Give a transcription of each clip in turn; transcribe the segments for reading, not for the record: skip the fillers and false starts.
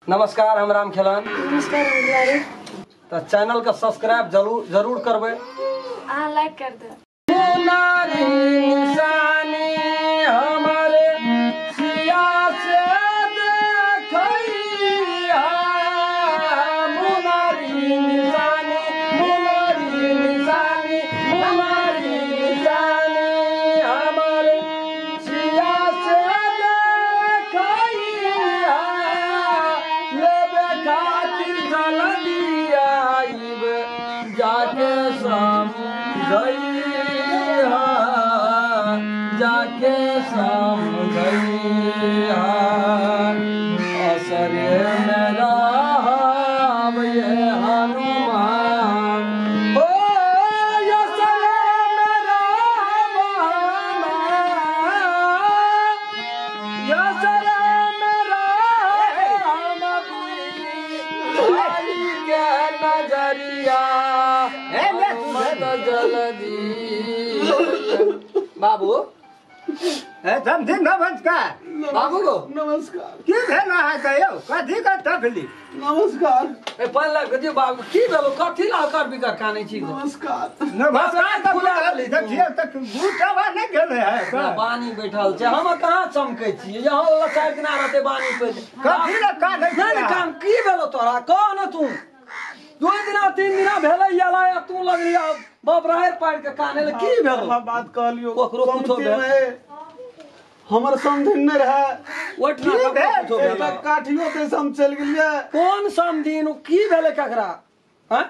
नमस्कार, हम राम खेलन। नमस्कार, हम दुलारी। तो चैनल का सब्सक्राइब जरूर जरूर करबै, अहाँ लाइक कर दे। निशानी हमारे सिया से देखैया, मुनारी निशानी, मुनारी निशानी, मुनारी निशानी हमारे सिया से देखैया, लेबे खातिर जल्दी आइब जाके समझैया, जाके समझैया, असरे में रहब ये हनुमान, ओ असरे में रहब हनुमान, असरे में रहब भाई के नजरिया, मत जल्दी बाबू। समझी नमस्कार बाबू को नमस्कार। की भेल अहाँके यौ? कथी के तकलीफ? नमस्कार। ए पहला कथी बाबू की भेलो? कथी ला कर बिकर कानै छी? नमस्कार। नमस्कार। देखियौ तऽ गुटवा नहि गेलै है, बानी बैठल छै, हम कहाँ चमकै छियै? यहाँ वाला 4 दिना रहते बानी पे कथी ला कानै छी? नहि काम की भेलो तोरा? कह न तू 2 दिना 3 दिना भेलै याला तू लगली बाप राहर पाड़ के कानै ले, की भेलो? बात कहलियो ककरो कुछो भेल? हमर समधिन नहीं रहे ओठना काठियो ते हम चल गेलिए। कोन समधिन? की भेलै ककरा? हां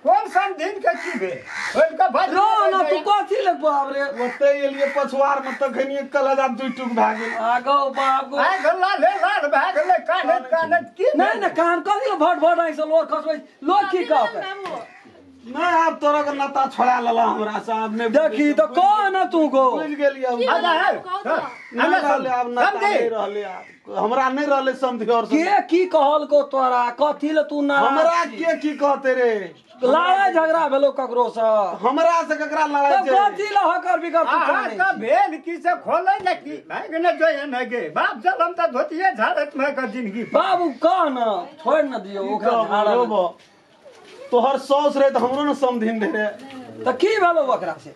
कोन समधिन के की भेल? ओनका भज रो न तू कथी ले बाप रे? ओते एलिए पछुआर में तखनिए कलजा 2 टुक भए गेल। आगो बाप गो आ गल्ला ले लाल भए गेलै कानत कानत की नहीं न कान कथी ले भट भट ऐसे लोर खसबै लोग की कहतै? नहीं आब तोरा के नाता छोड़ा लेला हमरा से आब नहीं देखी तो कह न तू गो बुझ गेलिए हम। आ जा नहीं रहले आब नाता नहीं रहले आब हमरा नहीं रहले समझी। और के की कहल को तोरा? कथी ले तू ना हमरा के की कहते रे? लड़ाई झगड़ा भेलो ककरो से? हमरा से ककरा लड़ाई छै? कथी ले हकर बिकर तू काने का भेल की से खोलै न की भाग न जो न गे बाप जल हम त धोतिए झाड़त में के जिंदगी। बाबू कह न छोड़ न दियो ओकरा झाड़। तोहर सौस रहे त हमरो न समधिन रहे त की भेलो ओकरा से?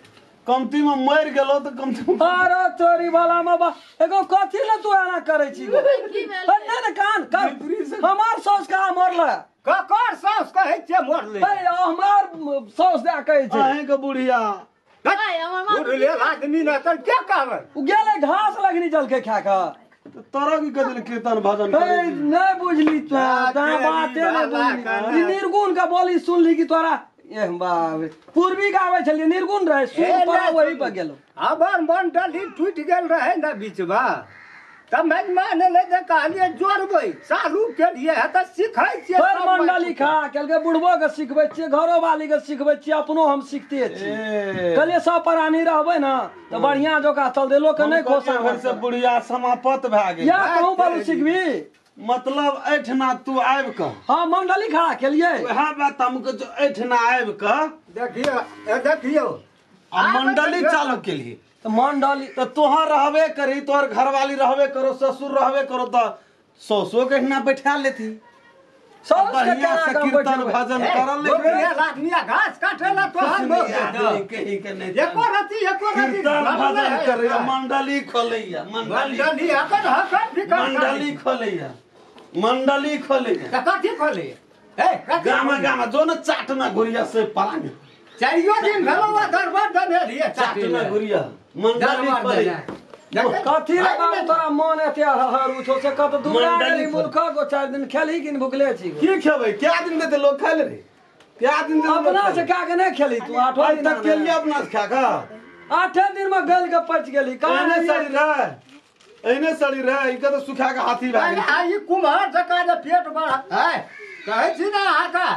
कमती में मर गेलो त कमती। अरे तोरी वाला में बा एगो कथी ले तू एना करै छी गो? नहीं न कान कर हमार सौस का मरला? ककर सौस कहै छै मरले? ए हमार सौस दे कहै छै अहें के बुढ़िया। नहीं हमर मां बुढ़ले आदमी न त के कहबै? उ गेलै घास लगनी जल के खा के तोरा की कदल कीर्तन भजन करे नहीं बुझली तो बाते नहीं बुझली। निर्गुण का बोली सुनली कि तोरा एह बाप पूर्वी गाबै छलिए निर्गुण रहे सुन पर वही पर गेलो। हमर मंडली टूट गेल रहे न बीचवा त मैं माने ले जे कहलिए जोड़बै सालू के लिए है त सिखै छियै। पर मंडली खा कहलकै बुढ़बो के सिखबै छियै, घरो वाली के सिखबै छियै, अपनो हम सिखते छियै। कहलिए सब प्राणी रहबै न त बढ़िया जोका चल दे लोक नहीं खोसा से बुढ़िया समापत भए गेल। या कहूं बालू सिखबी मतलब एठना तू आबि क? हां मंडली खा केलिए वएह बात हम के एठना आबि क देखियो देखियो आ मंडली चालू केलिए त मंडली त तोहर रहबे करी, तोहर घरवाली रहबे करो, ससुर रहबे करो त ससुर के एठना बैठा लेती सौस के बढ़िया से कीर्तन भजन करल ले। आदमी घास काटेला तोहर कही के नहीं एको रति कीर्तन भजन करे मंडली खोलैया मंडली अपन हकन बिकन मंडली खोलैया मंडली खोलैया त कथी खोले? ए गामा गामा जो न चाटना घुरिया से पलांग चारियो दिन भेलो दरबार दने लिए चाटना घुरिया मंडली खोलैया कथी ले बाबू तोरा मन एते हर उठो से कत दुबरा गेली मुल्क को 4 दिन खेली किन भुखले छी की खेबै? क्या दिन देते लोग खाए ले रे? क्या दिन देते अपना से खा के नहीं खेली तू? 8 दिन तक खेलिए अपना से खा के 8 दिन में गल के पच गेली। कहां सड़ी रहे एने सड़ी रहे इनका तो सुखा के हाथी भए गेल। आ ई कुम्हर जका जे पेट बड़ा है कहै छी ना अहाँ का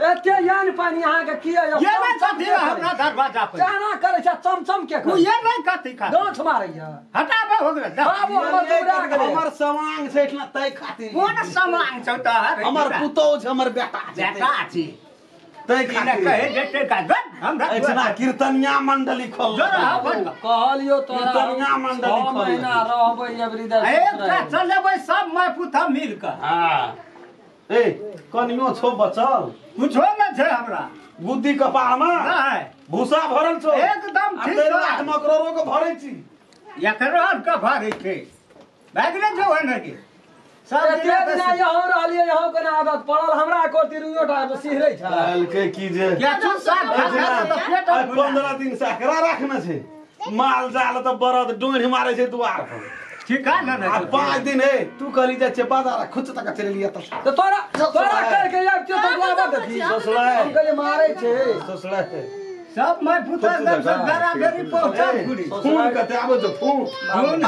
एते यान पानी अहाँ के किया ये नहीं कथी हमरा दरवाजा पर चाना करे छै चमचम के तू ये नहीं कथी खा गांठ मारैया हटाबे हो गेल बाबू हमर दुबरा गेलै। हमर सवांग छै एठना तै खातिर। कोन सवांग छौ तोहर? हमर पुतौ छै, हमर बेटा छै। बेटा छी तै खातिर कहे जेते का हमरा एतना कीर्तनिया मंडली खोल कहलियो तोरा कीर्तनिया मंडली खोल महीना रहबै अबरी दर एकटा चलेबै सब my पुता मिल के। हां ए कनियो छो बचल कुछो न छै हमरा बुद्धि कपार में नहीं भूसा भरल छो एकदम ठीक 13 लाख करोड़ो के भरै छी एकरो के भरै छै भागले जो है न की सब दिन यहाँ रहलियै यहाँ केना आदत पड़ल हमरा कोती रुइयो टा सिहरै छै कहलकै की जे 15 दिन से एकरा राखना छै माल जाल त बरद डोढ़ मारै छै दुआर पर ठीक है ना आ 5 दिन है तू कहली जा छै बाजार खुच तक चलि लिया त तोरा तोरा कर के यार त्यो तो आदत थी ससुरा हम कहलियै मारै छै ससुरा सब my पुता एकदम सब बराबरी पहुंचा पूरी फोन कते आबै छ फोन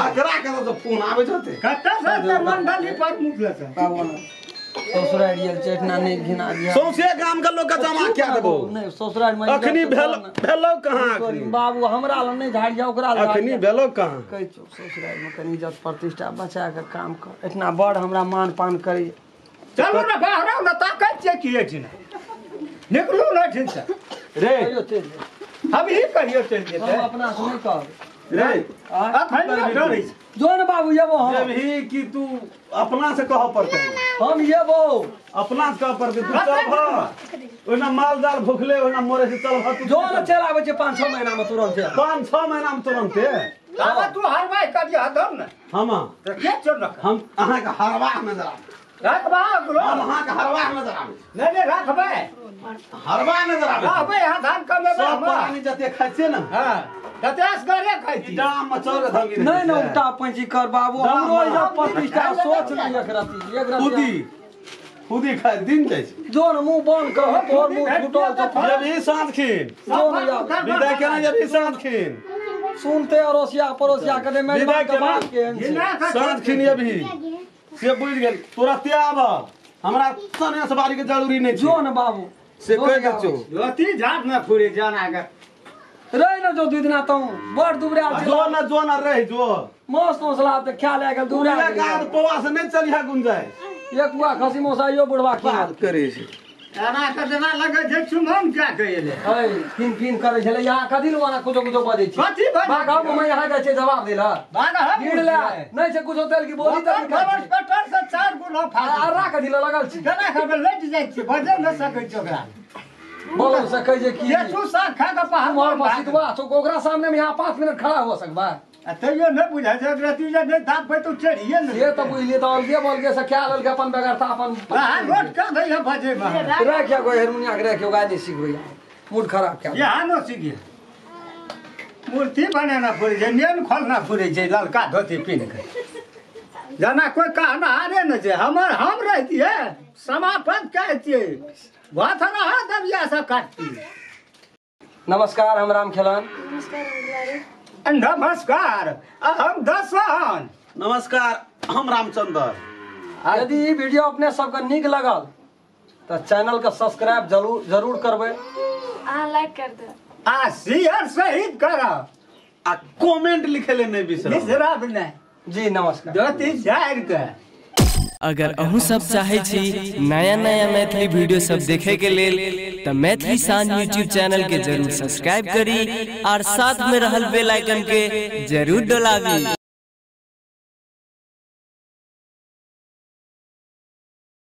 एकरा के त फोन आबै छ ते कते से मंडली पर मुखले छ बाबू ससुराल गेल छै इतना नहीं घिना दिया सौंसे गाम के लोग के जमा क्या देबो नहीं ससुराल में अखनी भेल भेलो कहां अखनी बाबू हमरा ल नहीं झाड़िया ओकरा ल अखनी भेलो कहां कहै छौ ससुराल में कनी इज्जत प्रतिष्ठा बचा के काम कर इतना बड़ हमरा मान पान करी चलू ना बाहर ना ताकत छै की छै निकलू ना ठीक से रे हम ही कहियो चल जेते हम अपना से नहीं कहब रे अखन डरै जो न बाबू येबो हम जब ही कि तू अपना से कह पड़ते हम येबो अपना से कह पड़ते तू चल भ ओना माल जाल भुखले ओना मरे से चल भ तू जो न चल आबै छै 5-6 महीना में तुरंत 5-6 महीना में तुरंत बाबा तू हरवाई करियो हदम न हम त के चल रख हम अहाँ के हरवाह नजर आबै राखबा हम अहाँ के हरवाह नजर आबै नहीं नहीं राखबै हरवाह नजर आबै राखबै यहाँ धान कमेबै सब पानी जते खाइ छै न हां जते असगरे खाइ छी डाम में चौर धंगी नहीं न उल्टा पैंची कर बाबू हमरो इज्जत प्रतिष्ठा सोच नहीं एक रति एक रति खुदी खुदी खाइ दिन जाइ छै जो न मुंह बंद कर तोर मुंह फुटल छ जब ई साँझ खिन जो न जा विदाई केना जब ई साँझ खिन सुनते अड़ोसिया पड़ोसिया कने मैं विदाई केना बात के साँझ खिन अभी से बुझ गेल तुरते आब हमरा सने सवारी के जरूरी नहीं जो न बाबू से कह दे छौ जोती झाट न फुरे जाना के रह न जो दुई दिना तू बड़ दुबरा जो न रह जो मस्त मसला त ख्याल आ गेल दुबरा गेल पौआ से नहीं चलिहा गुंजाय एक बुआ खसी मौसा यो बुढ़वा की बात करे छै एना के जेना लगे छै चुमन क्या कइले है फिन फिन करे छले यहाँ कथि लुआना कुछो कुछो बजै छै कथि बजै बाघ हम यहाँ जाइ छै जवाब देला बाघ हम गिर ले नहीं छै कुछो तेल की बोली त खबर कटर से 4 गुना फाड़ आ राख दिल लगल छै केना खबर लटि जाइ छै बजै न सकै छै ओकरा बोल सकै छै की ये तू साग खा के पहाड़ मोर मसीदवा छौ ओकरा सामने में यहाँ 5 मिनट खड़ा हो सकबा आ तैयो न बुझै छै एकरा तू जे नहीं दाप पे तो चढ़िए न से त बुझलिए त अलगे बलगे से क्या ललके अपन बेगरता अपन हां रोट का दई है बजे में राख या कोई हारमोनिया के राख योगा नहीं सीखबै मूड खराब क्या यहाँ न सीखिए मूर्ति बनाना पड़े छै नेन खोलना पड़े छै ललका धोती पिन्ह के जना कोई कहना हारे न छै हमर हम रहतिए समापन कहतिए बात रहा तब यह सब काटती। नमस्कार हम राम खेलन। नमस्कार हम दुलारी। नमस्कार हम दसन। नमस्कार हम रामचंद्र। यदि ई वीडियो अपने सबके नीक लगल तो चैनल के सब्सक्राइब जरूर जरूर करबै आ लाइक कर दे आ शेयर सहित करब आ कमेंट लिखे ले नहीं बिसरब बिसरब नहीं जी। नमस्कार धोती झाड़ के। अगर अहूँ सब चाहे छी नया नया मैथिली वीडियो सब देखे के लेल त मैथिली शान यूट्यूब चैनल के जरूर सब्सक्राइब करी और साथ में रहल बेल आइकन के जरूर दबावी।